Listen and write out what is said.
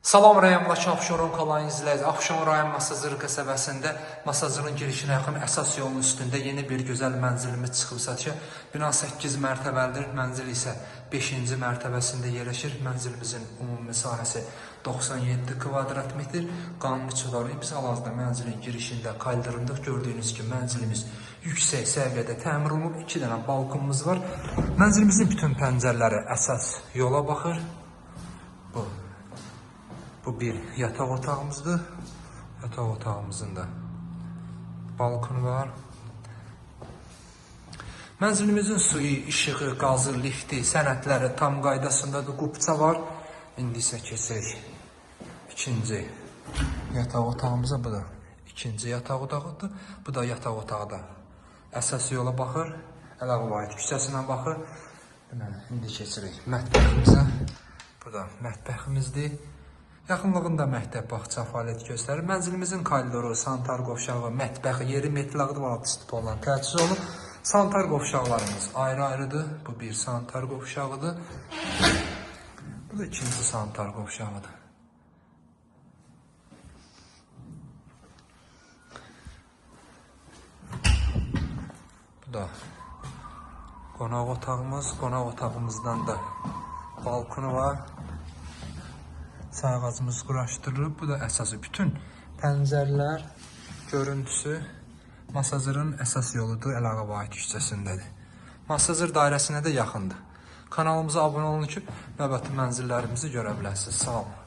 Salam rayon Bakı Abşeron qalan izləyicilər. Abşeron rayon Masazır qəsəbəsində Masazırın girişinə yaxın əsas yolun üstündə yeni bir gözəl mənzilimiz çıxıb satışa. Bina 8 mərtəbəlidir. Mənzil isə 5-ci mərtəbəsində yerləşir. Mənzilimizin ümumi sahəsi 97 kvadrat metr. Qanuni çıxarılıb. Biz hal-hazırda mənzilin girişində kaldırımdıq. Gördüyünüz kimi mənzilimiz yüksək səviyyədə təmir olunub. 2 dənə balkonumuz var. Mənzilimizin bütün pəncərələri əsas yola baxır. Bu bir yataq otağımızdır. Yataq otağımızın da balkonu var. Mənzilimizin suyu, işığı, qazı, lifti, sənədləri tam qaydasındadır. Qupça var. İndi isə keçirik ikinci yataq otağımıza. Bu da ikinci yataq otağıdır. Bu da yataq otağı da əsas yola baxır. Əlağa Vahid küçəsinə baxır. Deməli, indi keçirik mətbəximizə. Bu da mətbəximizdir. Yaxınlığında məktəb, bağça fəaliyyət göstərir. Mənzilimizin koridoru, sanitar qovşağı, mətbəxi, yeri metlaqlı və alt üstü olan təchiz olunub. Sanitar qovşaqlarımız ayrı-ayrıdır. Bu bir sanitar qovşağıdır. Bu da ikinci sanitar qovşağıdır. Bu da qonaq otağımız. Qonaq otağımızdan da balkonu var. Sayğacımız quraşdırılıb. Bu da əsası. Bütün pəncərələr görüntüsü Masazırın əsas yoludur. Əlağa Vahid küçəsindədir. Masazır dairəsinə də yaxındır. Kanalımıza abunə olun ki, növbəti mənzillərimizi görə biləsiniz. Sağ olun.